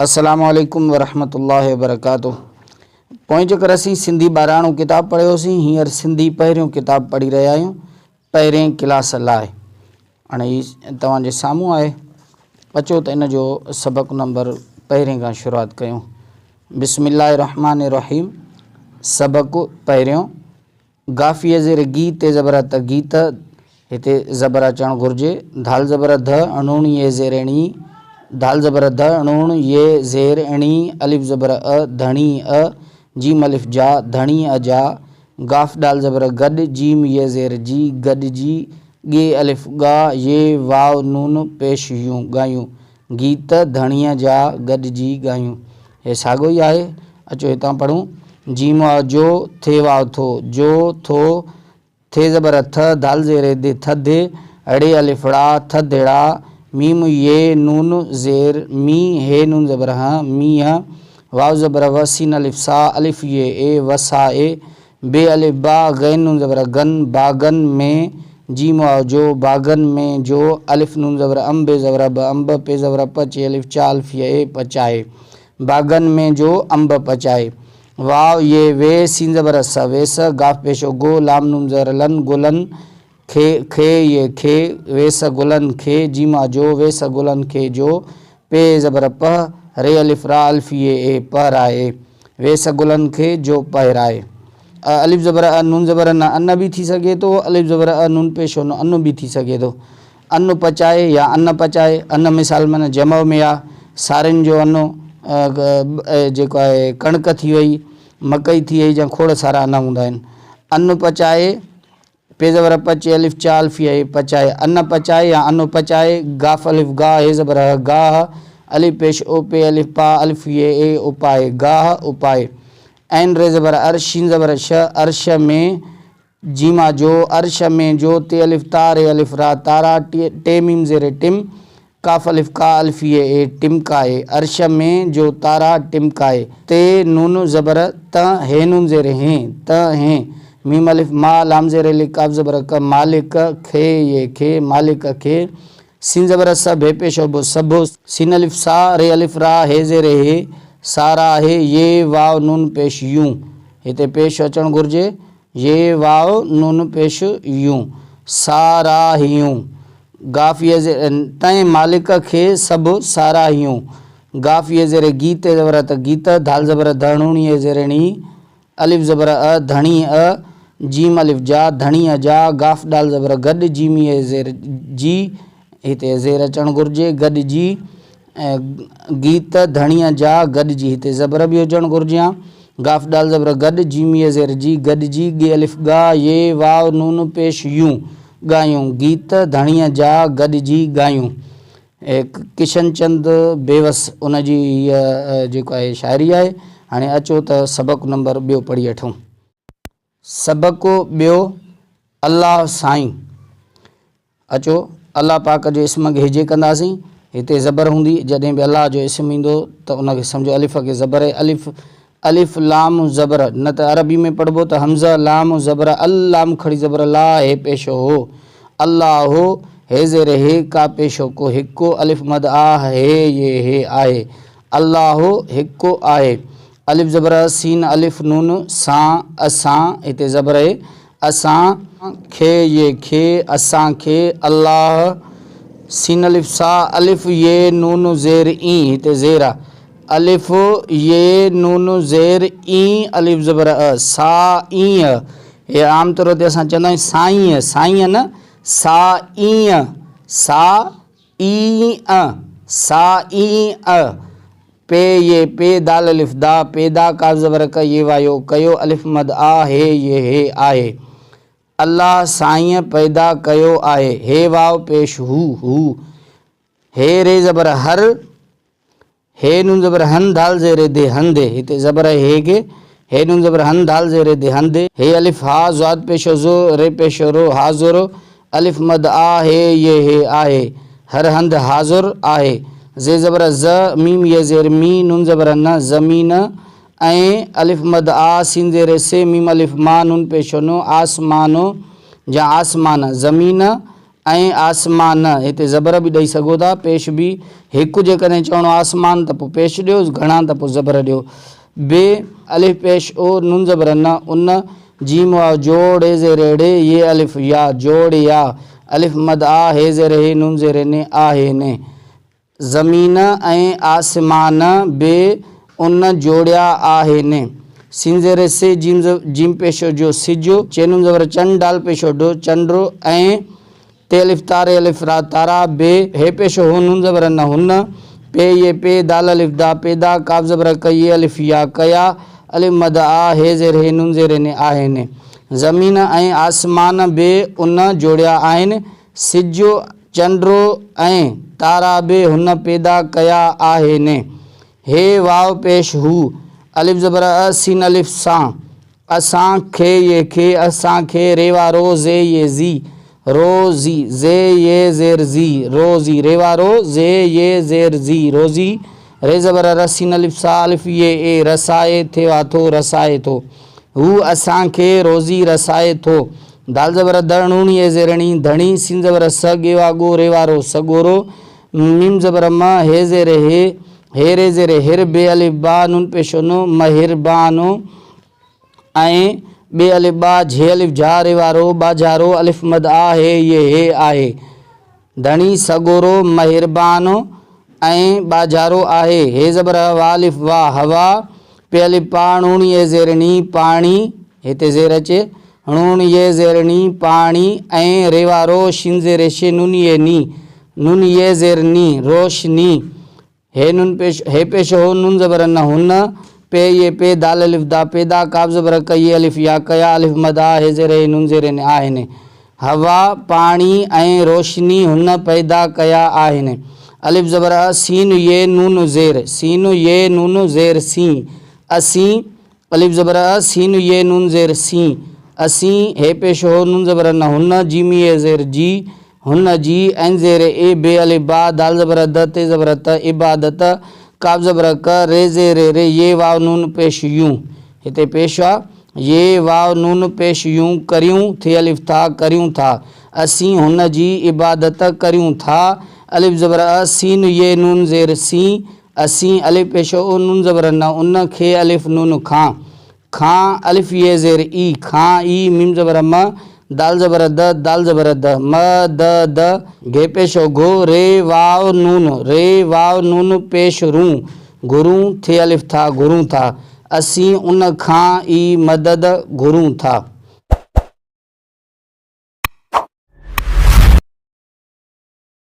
السلام عليڪم ورحمة الله وبرڪاته پوئين چڪر اسين سنڌي ٻاراڻو ڪتاب پڙهيوسين هينئر سنڌي پهريون ڪتاب پڙهي رهيا آهيون پهرين ڪلاس لاء هاڻي هي توهان جي سامهون آهي اچو ته ان جو سبق نمبر پهرين کان شروعات ڪيون بسم الله الرحمن الرحيم سبق پهريون گافيء زير گي تي زبر ت گيت، هتي زبر اچڻ گهرجي، ڌال زبر ڌ، ڻوڻ يي زير ڻي، ڌال زبر ڌ، ڻوڻ يي زير ڻي، الف زبر ا، ڌڻي ا، جيم الف جا، ڌڻي ا جا، گاف ڏال زبر گڏ، جيم يي زير جي، گڏ جي، ڳي الف ڳا، يي واو نون پيش يون، ڳايون. گيت ڌڻيء جا گڏجي ڳايون. هي ساڳيو ئي آهي. اچو هتان پڙهون. جيم واء جو، ٿي واء ٿو، جو، ٿو، ٿي زبر ٿ، ڌال زير ڌي، ٿڌ، ڙي الف ڙا، ٿڌ ڙا، ميم يي نون زير مي، هي نون زبر هه، مينهن، واء زبر و، سين الف سا، الف يي اي، وسائي، ب الف با، غين نون زبر غن، باغن ۾، جيم واو جو، باغن ۾ جو، الف نون زبر ام، ب زبر ب، انب، پ زبر پ، چ الف چا، الف ي اي، پچائي. باغن ۾ جو، انب پچائي. واو ي وي، سين زبر س، ويس، گاف پيش او گو، لام نون زبر لن، گلن، کي، کي ي کي، ويس گلن کي، جيم آ جو، ويس گلن کي جو، پ زبر پ، ر الف را، الف ي اي، پهرائي. ويس گلن کي جو پهرائي. ا الف زبر ا نون زبر ن ان به ٿي سگهي ٿو الف زبر ا نون پيش ان ان به ٿي سگهي ٿو. ان پچائي يا ان پچائي ان مثال معنيٰ جمع ۾ آ سارين جو ان جيڪو آهي ڪڻڪ ٿي وئي مڪئي ٿي وئي جا کوڙ سارا ان هوندا آهن. ان پچائي پ زبر پ چ الف چ الف ي پچائي ان پچائي يا انو پچائي گاف الف گا هي زبر ه گاهه الف پيش او پ الف پا الف ي اي اپائي گاهه اپائي عين ر زبر ار شين زبر ش عرش ۾ جيم آ جو عرش ۾ جو ت الف تا ر الف را تارا ٽ ميم زير ٽم ڪاف الف ڪا الف ي اي ٽمڪائي عرش ۾ جو تارا ٽمڪائي ت نون زبر ت ه نون زير هين ت هين ميم الف ما لام زير ل ڪاف زبر ڪ مالڪ کي ي کي مالڪ کي سين زبر س ڀ پيش ب سڀ سين الف سا ر الف را ه زير هي سا را هي ي واو نون پيش يون هتي پيش اچڻ گهرجي ي واو نون پيش يون ساراهيون گاف ي زير تنهن مالڪ کي سڀ ساراهيون گاف ي زير گي ت زبر ت گيت ڌال زبر ڌ ڻ ي زير ڻي الف زبر ا ڌڻي ا جيم الف جا ڌڻي ا جا گاف ڏال زبر گڏ جيم ي زير جي هتي زير اچڻ گهرجي گڏ جي گيت ڌڻيء جا گڏجي هتي زبر به هجڻ گهرجي ها. گاف ڏال زبر گڏ، جيم يي زير جي، گڏجي، ڳي الف ڳا، يي واو نون پيش يون، ڳايون، گيت ڌڻيء جا گڏجي ڳايون. ڪشن چند بيوس ان جي هيء جيڪو آهي شاعري آهي. هاڻي اچو ته سبق نمبر ٻيو پڙهي وٺون. سبق ٻيو، الله سائين. اچو الله پاڪ جي اسم کي هجي ڪنداسين. هتي زبر هوندي، جڏهن به الله جو اسم ايندو ته ان کي سمجهو الف کي زبر آهي، الف الف لام زبر، نه ته عربي ۾ پڙهبو ته همزه لام زبر ال لام کڙي زبر لا هي پيش هو الله هو هي زير هي ڪا پيش هو ڪو هڪ الف مد آ هي ي هي آهي الله هڪ آهي الف زبر ا سين الف نون سان اسان هتي زبر اهي اسان کي ي کي اسان کي الله سين الف سا الف ي نون زير اين هتي زير آ الف ي نون زير اين الف زبر ا سا اين ا هي عام طور تي اسان چوندا آهيون سائين سائين نه سا اين سا اين ا سا اين ا پ ي پي دال الف دا پيدا ڪاف زبر ڪ ي وايو ڪيو الف مد آ هي ي هي آهي الله سائينء پيدا ڪيو آهي هي واو پيش هو هو هي ري زبر هر هي نون زبر هن ڌال زير the هنڌ هتي زبر آهي هي کي هي نون زبر هن ڌال زير the هنڌ هي الف ها ضاد پيش ض ري پيش رو حاضر الف مد آ هي ي هي آهي هر هنڌ حاضر آهي ز زبر ز ميم ي زير مي نون زبر ن زمين ۽ الف مد آ سين زير سي ميم الف ما نون پيش نو آسمان جا آسمان زمين ۽ آسمان، هتي زبر به ڏئي سگهو ٿا، پيش به، هڪ جيڪڏهن چوڻو آسمان ته پوء پيش ڏيو، گهڻا ته پوء زبر ڏيو. ب، الف پيش او، نون زبر ن، ان، جيم واو جو، ڙ زير ڙ، ي الف يا، جوڙيا، الف مد آ، ه زير هي، نون زير ن، آهن. زمين ۽ آسمان به ان جوڙيا آهن. سين زير س، جيم جيم پيش جو سج، چ نون زبر چن، ڊال پيش ڊ، چنڊ، ۽ ت الف تا ر الف را، تارا، به ه پيش هو، نون زبر ن، هن، پ ي پي، دال الف دا، پيدا، قاف زبر ڪ، ي الف يا، ڪيا، الف مد آ، ه زير هي، نون زير ن، آهن. زمين ۽ آسمان به ان جوڙيا آهن. سج، چنڊ ۽ تارا به هن پيدا ڪيا آهن. هي واو پيش هو، الف زبر ا، سين الف سان، اسان کي ي کي، اسان کي، ري وارو زي ي زي، رو زي، زي ي زير زي، روزي، ري وارو زي ي زير زي، روزي، ري زبر ر، سين الف سا، الف ي اي، رسائي، ٿي وا ٿو، رسائي ٿو. هو اسان کي روزي رسائي ٿو. دال زبر د، ڻ ي زير ڻي، ڌڻي، سين زبر س، ڳ وا ڳو، ري وارو سڳورو، ميم زبر م، ه زير هي، ه ري زير هر، ب الف با، نون پيش ن، مهربان، ۽ ب الف با، جھ الف جھا، ري وارو ٻاجهارو، الف مد آ، ه ي هي آهي. ڌڻي سڳورو، مهربان ۽ ٻاجهارو آهي. هي زبر هه، وا الف وا، هوا، پ الف پا، ڻ ي زير ڻي، پاڻي، هتي زير اچي، ڻ ي زير ڻي، پاڻي، ۽ ري وارو، شين زير ش، نون ي ني، نون ي زير ني، روشني. هي نون پيش هي پيش هو، نون زبر ن هن، پ ي پي، دال الف دا، پيدا، قاف زبر ڪ، ي الف يا، ڪيا، الف مد آ، هي زير هي، نون زير ن آهن. هوا، پاڻي ۽ روشني هن پيدا ڪيا آهن. الف زبر ا، سين ي نون زير، سين ي نون زير سين، اسين، الف زبر ا، سين ي نون زير سين، اسين، ه پيش هو، نون زبر ن هن، جيم ي زير جي، هن جي، عين زير اي، ب الف با، دال زبر د، ت زبر ت، عبادت، قاف زبر ڪ، ر زير ر، ي واو نون پيش يون، هتي پيش آ، ي واو نون پيش يون، ڪريون، ٿ الف ٿا، ڪريون ٿا، اسين هن جي عبادت ڪريون ٿا، الف زبر ا، سين ي نون زير سين، اسين، الف پيش او، نون زبر ن، ان، کي، الف نون کان، کان، الف ي زير اي، کان ئي، ميم زبر م، دال زبر د، دال زبر د، م د د، گه پيش او گهو، ري واو نون، ري واو نون پيش رون، گهرون، ٿ الف ٿا، گهرون ٿا، اسين ان کان ئي مدد گهرون ٿا.